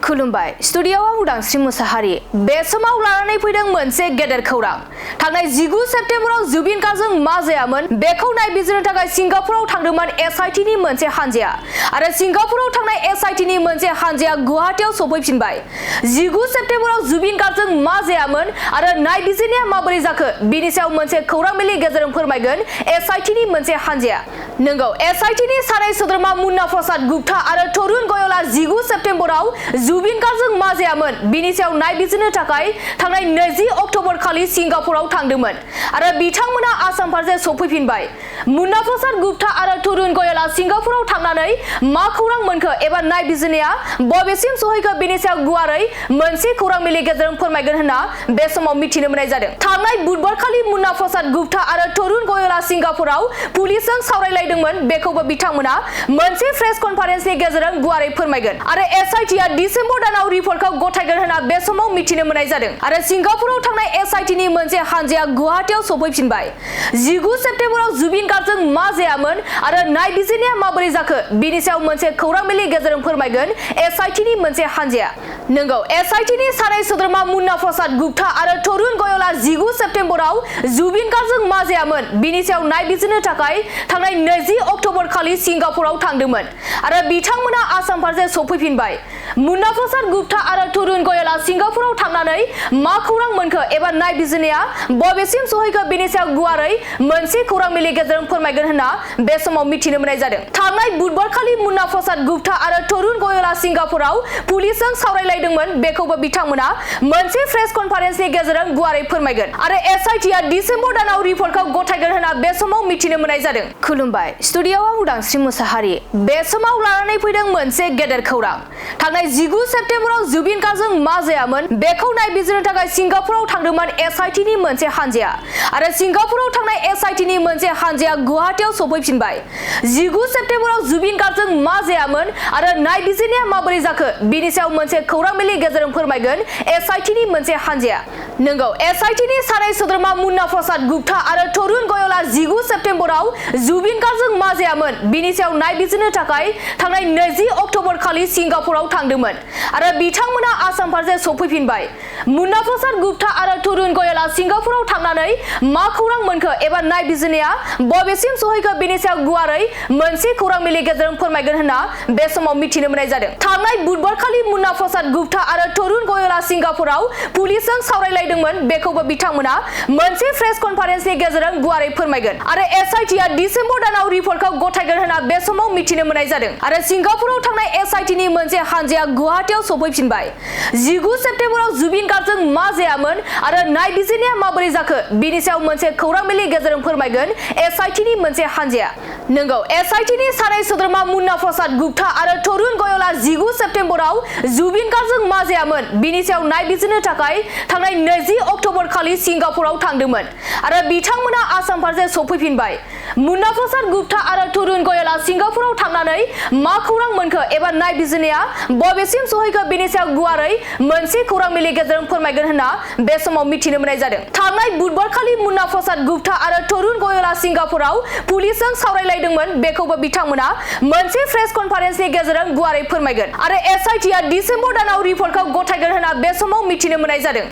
खुलुमबाय स्टुडियोआव उदांस्रि मुसाहारि बे समाव लानानै फैदों मोनसे गेदेर खौरां थांनाय 19 सेप्तेम्बराव जुबिन गार्गजों मा जायामोन बेखौ नायबिजिरनो थाखाय सिंगापुराव थांदोंमोन एसआइटिनि मोनसे हानजाया आरो सिंगापुराव थांनाय एसआइटिनि मोनसे हानजाया गुवाहाटीआव सफैफिनबाय 19 सेप्तेम्बराव जुबिन गार्गजों मा जायामोन आरो नायबिजिरनाया माबोरै जाखो बिनि सायाव मोनसे खौरांबिलनि गेजेरजों फोरमायगोन एसआइटिनि मोनसे हानजाया नंगौ एसआइटिनि सानै सोद्रोमा मुन्ना प्रसाद गुप्ता आरो तरुण गयला 19 सेप्तेम्बराव जुबिन गार्गजों मा जायामोन बिनि सायाव नायबिजिरनो थाखाय थांनाय 20 अक्ट'बर खालि सिंगापुराव थांदोंमोन आरो बिथांमोना आसाम फारसे सफैफिनबाय मुन्ना प्रसाद गुप्ता आरो तरुण गयला सिंगापुराव थांनानै मा खौरां मोनखो एबा नायबिजिरनाया बबेसिम सहैखो बिनि सायाव गुवारै मोनसे खौरांबिलनि गेजेरजों फोरमायगोन होनना बे समाव मिथिनो मोननाय जादों थांनाय बुधबार खालि मुन्ना प्रसाद गुप्ता आरो तरुण गयला सिंगापुराव पुलिसजों सावरायलायदोंमोन बेखौबो बिथांमोना मोनसे प्रेस कनफारेन्सनि गेजेरजों गुवारै फोरमायगोन आरो एसआइटिआ डिसेम्बर दानाव रिपर्टखौ गथायगोन होनना बे समाव मिथिनो मोननाय जादों आरो सिंगापुराव थांनाय एसआइटिनि मोनसे हानजाया गुवाहाटीआव सफैफिनबाय 19 सेप्तेम्बराव जुबिन गार्गजों मा जायामोन आरो नायबिजिरनाया माबोरै जाखो बिनि सायाव मोनसे खौरांबिलनि गेजेरजों फोरमायगोन एसआइटिनि मोनसे हानजाया नंगौ एसआइटिनि सानै सोद्रोमा मुन्ना प्रसाद गुप्ता आरो तरुण गयला 19 सेप्तेम्बराव जुबिन गार्गजों मा जायामोन बिनि सायाव नायबिजिरनो थाखाय थांनाय 20 अक्ट'बर खालि सिंगापुराव थांदोंमोन आरो बिथांमोना आसाम फारसे सफैफिनबाय मुन्ना प्रसाद गुप्ता आरो तरुण गयला सिंगापुराव थांनानै मा खौरां मोनखो एबा नायबिजिरनाया बबेसिम सहैखो बिनि सायाव गुवारै मोनसे खौरांबिलनि गेजेरजों फोरमायगोन होनना बे समाव मिथिनो मोननाय जादों थांनाय बुधबार खालि मुन्ना प्रसाद गुप्ता आरो तरुण गयला सिंगापुराव पुलिसजों सावरायलायदोंमोन बेखौबो बिथांमोना मोनसे प्रेस कनफारेन्सनि गेजेरजों गुवारै फोरमायगोन आरो एसआइटिआ डिसेम्बर दानाव रिपर्टखौ गथायगोन होनना बे समाव मिथिनो मोननाय जादों खुलुमबाय स्टुडियोआव उदांस्रि मुसाहारि बे समाव लानानै फैदों मोनसे गेदेर खौरां थांनाय 19 सेप्तेम्बराव जुबिन गार्गजों मा जायामोन बेखौ नायबिजिरनो थाखाय सिंगापुराव थांदोंमोन एसआइटिनि मोनसे हानजाया आरो सिंगापुराव थांनाय एसआइटिनि मोनसे हानजाया गुवाहाटीआव सफैफिनबाय 19 सेप्तेम्बराव जुबिन गार्गजों मा जायामोन आरो नायबिजिरनाया माबोरै जाखो बिनि सायाव मोनसे खौरांबिलनि गेजेरजों फोरमायगोन एसआइटिनि मोनसे हानजाया नंगौ एसआइटिनि सानै सोद्रोमा मुन्ना प्रसाद गुप्ता आरो तरुण गयला 19 सेप्तेम्बराव जुबिन गार्गजों मा जायामोन बिनि सायाव नायबिजिरनो थाखाय थांनाय 20 अक्ट'बर खालि सिंगापुराव थांदोंमोन आरो बिथांमोना आसाम फारसे सफैफिनबाय मुन्ना प्रसाद गुप्ता आरो तरुण गयला सिंगापुराव थांनानै मा खौरां मोनखो एबा नायबिजिरनाया बबेसिम सहैखो बिनि सायाव गुवारै मोनसे खौरांबिलनि गेजेरजों फोरमायगोन होनना बे समाव मिथिनो मोननाय जादों थांनाय बुधबार खालि मुन्ना प्रसाद गुप्ता आरो तरुण गयला सिंगापुराव पुलिसजों सावरायलायदोंमोन बेखौबो बिथांमोना मोनसे प्रेस कनफारेन्सनि गेजेरजों गुवारै फोरमायगोन आरो एसआइटिआ डिसेम्बर दानाव रिपर्टखौ गथायगोन होनना बे समाव मिथिनो मोननाय जादों आरो सिंगापुराव थांनाय एसआइटिनि मोनसे हानजाया गुवाहाटीआव सफैफिनबाय 19 सेप्तेम्बराव जुबिन गार्गजों मा जायामोन आरो नायबिजिरनाया माबोरै जाखो बिनि सायाव मोनसे खौरांबिलनि गेजेरजों फोरमायगोन एसआइटिनि मोनसे हानजाया नंगौ एसआइटिनि सानै सोद्रोमा मुन्ना प्रसाद गुप्ता आरो तरुण गयला 19 सेप्तेम्बराव जुबिन गार्गजों मा जायामोन बिनि सायाव नायबिजिरनो थाखाय थांनाय 20 अक्ट'बर खालि सिंगापुराव थांदोंमोन आरो बिथांमोना आसाम फारसे सफैफिनबाय मुन्ना प्रसाद गुप्ता आरो तरुण गयला सिंगापुराव थांनानै मा खौरां मोनखो एबा नायबिजिरनाया बबेसिम सहैखो बिनि सायाव गुवारै मोनसे खौरांबिलनि गेजेरजों फोरमायगोन होनना बे समाव मिथिनो मोननाय जादों थांनाय बुधबार खालि मुन्ना प्रसाद गुप्ता आरो तरुण गयला सिंगापुराव पुलिसजों सावरायलायदोंमोन बेखौबो बिथांमोना मोनसे प्रेस कनफारेन्सनि गेजेरजों गुवारै फोरमायगोन आरो एसआइटिआ डिसेम्बर दानाव रिपर्टखौ गथायगोन होनना बे समाव मिथिनो मोननाय जादों।